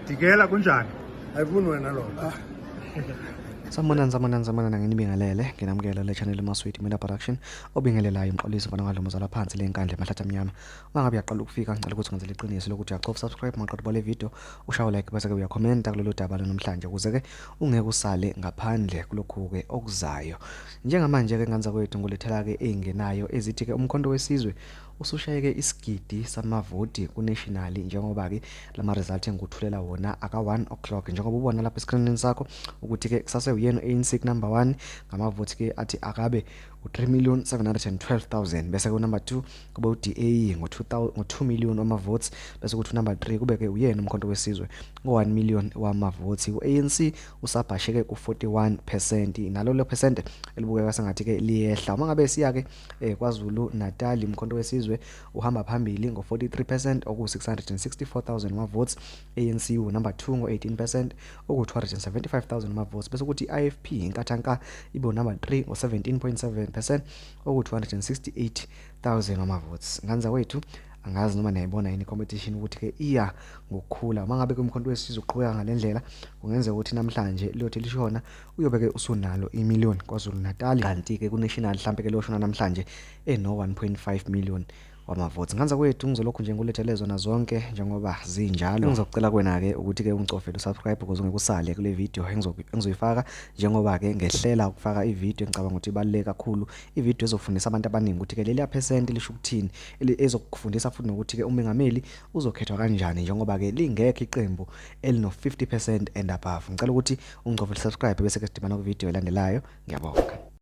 Dikela kunjani? Ayifuni wena lo. Sanibonani, sanibonani, sanibonani, nginibingelele, nginamukela le channel Maswiti Media Production. Obingelelayo uMxolisi mfana kaDlomo zala phansi le nkandla emahlathi amnyama. Uma ngabe uyaqala ukufika, ngicela ukuthi ungenzele iqiniso lokuthi uyacofa subscribe maqeda ubale video, ushaye like bese ke uyakhomenta kulolu daba namhlanje ukuze ke ungeke usale ngaphandle kulokhu ke okuzayo. Njengamanje ke nganza kwethu ngulethela ke eingenayo ezithi ke uMkhonto weSizwe usushayeke isigidi samavoti ku-national, njengoba ke lama result engikuthulela wona aka 1 o'clock, njengoba ubona lapha escreenini sakho ukuthi ke kusase uyena ANC number 1 ngamavoti ke athi akabe u-3,712,000, bese ku number 2 kube u-DA ngo-2 million wama-votes, bese kuthi number 3 kube ke uyena uMkhonto weSizwe ngo-1 million wama-votes. U-ANC usabhasheke ku-41%, nalo lo percent elibukeka sengathi ke liyehla. Uma ngabe siya ke KwaZulu Natal, uMkhonto weSizwe uhamba phambili ngo-43% oku-664,000 wama-votes, ANC u-number 2 ngo-18% oku-275,000 wama-votes, bese kuthi i-IFP inkathanka ibe number 3 ngo-17.7% oku-268,000 wama-votes. Nganza wethu, angazi noma niyayibona yini competition ukuthi ke iya ngokukhula. Uma ngabe uMkhonto weSizwe uqhubeka ngalendlela, kungenzeka ukuthi namhlanje liyothi lishona uyobe ke usunalo imillion KwaZulu Natal, kanti ke ku-national mhlambe ke loshona namhlanje eno 1.5 million wama-votes. Nganza kwethu, ngizolokhu nje ngulethele zona zonke njengoba zinjalo. Ngizocela kuwena ke ukuthi ke ungicofele usubscribe ukuze ungeke usale kule video engizoyifaka, njengoba ke ngehlela ukufaka ivideo engicabanga ukuthi ibaluleke kakhulu, ivideo ezofundisa abantu abaningi ukuthi ke leliya percent lisho ukuthini, ezokufundisa futhi nokuthi ke umengameli uzokhethwa kanjani, njengoba ke lingekho iqembu elino 50% and above. Ngicela ukuthi ungicofele subscribe bese ke sidibana ku video elandelayo. Ngiyabonga.